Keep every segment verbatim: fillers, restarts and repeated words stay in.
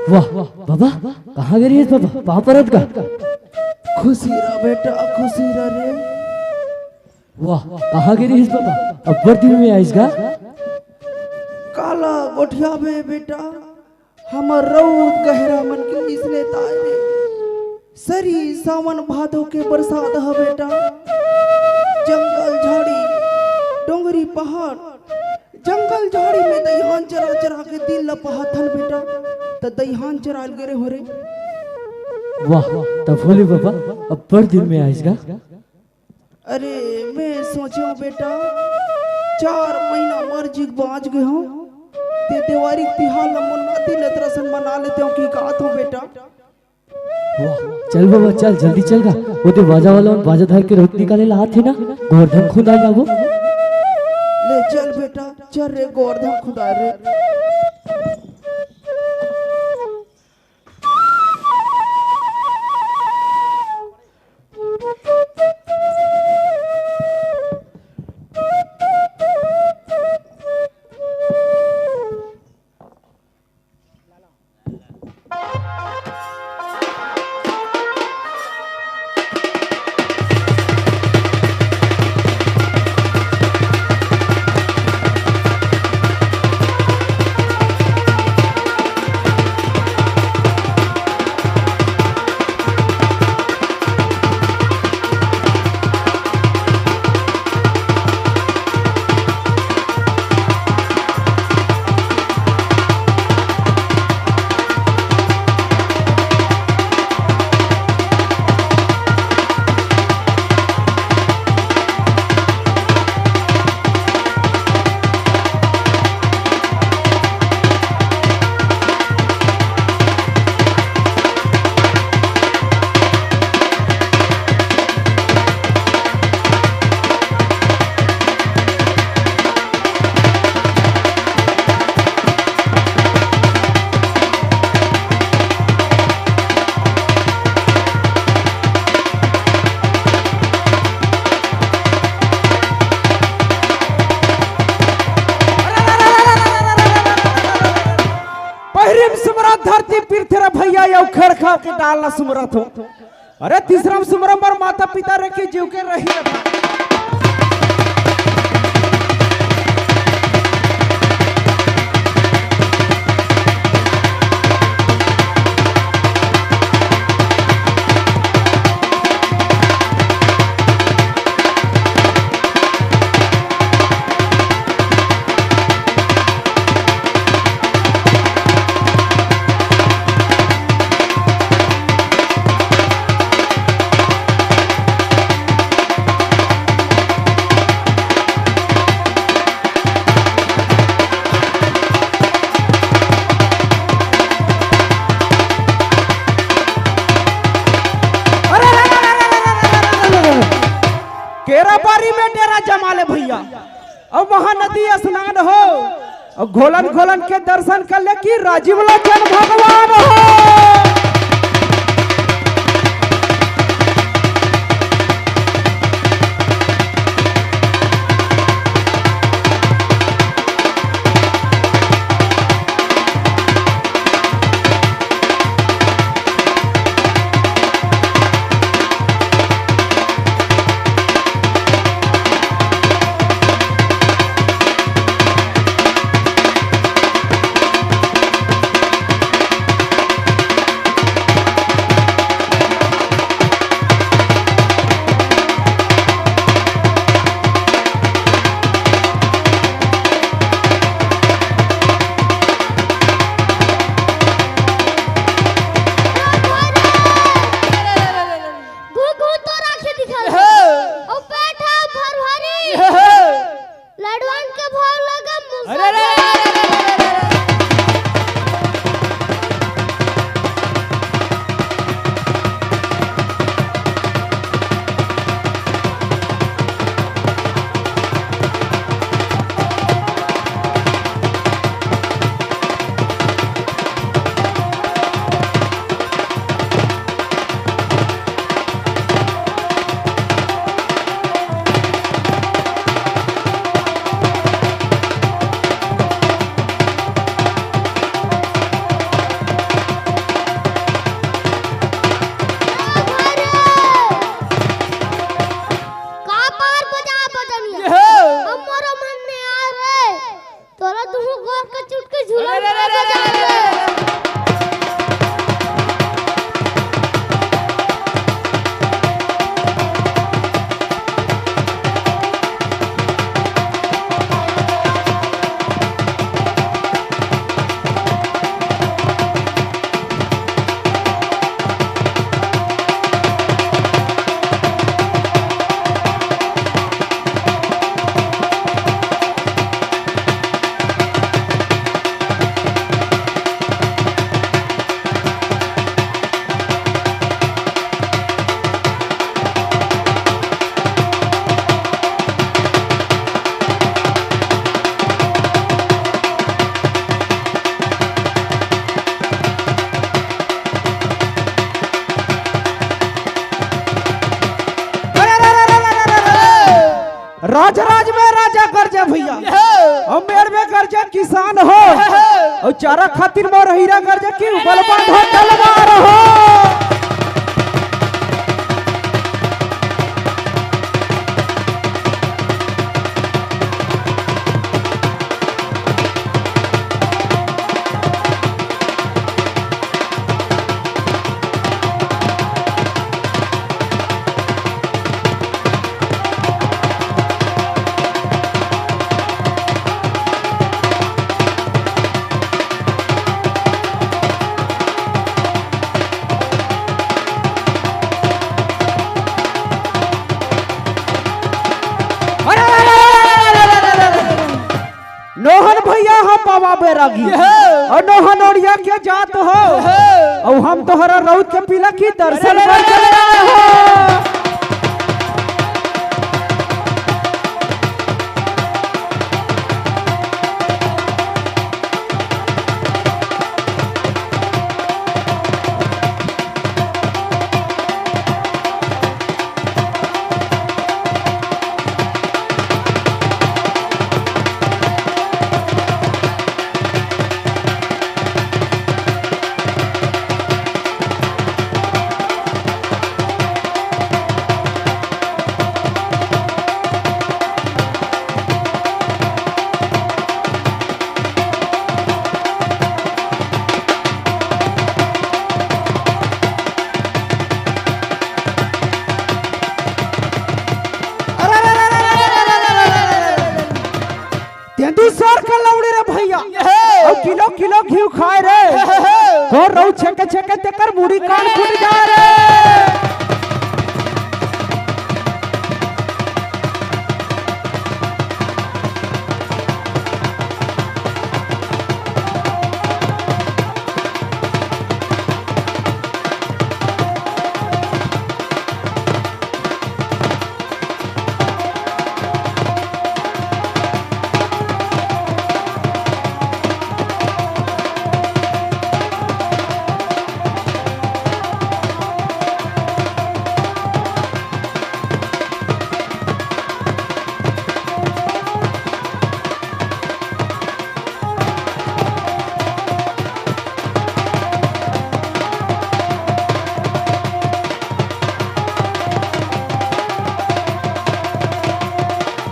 वाह बाबा, कहाँ गे रिहिस बाबा? पाँव परत गा। खुशी रह बेटा, खुशी रह रे। वाह, कहाँ गे रिहिस बाबा? अब्बड़ दिन में आइस गा। काला गोठियाबे बेटा, हमर रउत गहरा मन के इसने ताय रे। सरी सावन भादो के बरसात ह बेटा। जंगल झाड़ी, डोंगरी पहाड़, जंगल झाड़ी में दइहान चरा चरा के दिन ल पहाथन बेटा। त दइहान चराल गे रेहों रे। वाह, त भोले बाबा अब्बड़ दिन में आइस गा। अरे, मैं सोचेंव बेटा, चार महीना मर जी के बाँच गे हों, ते देवारी के तिहार ल मोर नाती नतरा सन मना लेतेंव कि कहत हों बेटा। वाह, चल बाबा, चल, जल्दी चल गा। ओदे बाजा वाला मन बाजा धर के रउत निकाले ला आथे ना, गोवर्धन खुंदा जाबो। ले चल बेटा, चल रे गोवर्धन खुंदा रे। पहिरी म सुमरत धरती पृथ्वी रे भैया, अउ खर खा के दाल ला सुमरत हों। अरे तीसरा म सुमरत मोर माता पिता रे कि जीव के रही रे। केरा बारी में डेरा जमा ले भैया, अउ महानदी स्नान हो, अउ घोलन घोलन के दर्शन कर ले कि राजीव लोचन भगवान हो। भैया, हम मेड़ में गरजे किसान हो, अउ चारा खातिर मोर हीरा गरजे कि उबल बांधो तलवार हो। अरे, अरे, अरे, अरे, अरे, अरे, अरे, अरे। नोहन भैया ह पावा बैरागी। अउ नोहन ओड़िया के जात हो। अउ हम तोहरा रउत के पीला की दर्शन बर चले आए हो। तेंदू सर के लौड़ी रे भैया। अउ किलो किलो घीव खाए रे। तोर रउत छेके छेके तेकर मुड़ी कान फूट जाए रे।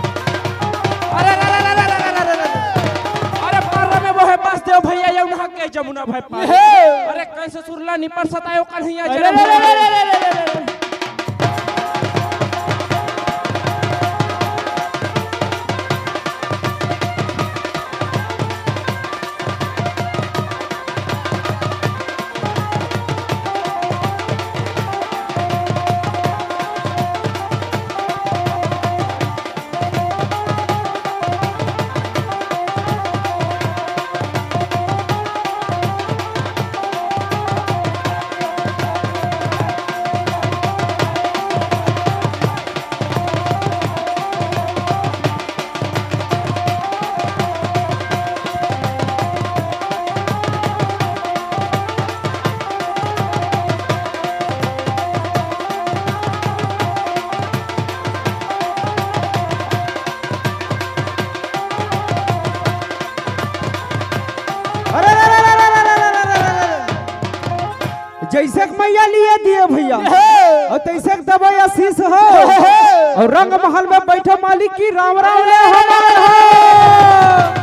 अरे, अरे, अरे, अरे, अरे, अरे, अरे, अरे। अरे, पार में वो है, बस देव भैया, ये उन्हां के जमुना भाई पार। हे। अरे, कैसे सुरला निपर सतायो कन्हैया अरे, जन्म अरे, अरे, अरे, अरे, अरे, अरे। अरे, अरे, अरे। जैसे कि मैया लिए दिए भैया, हे। अउ तैसे कि दबे आशीष हो। हे, हे। अउ रंग महल में बैठे मालिक की राम राम ले हमार हो।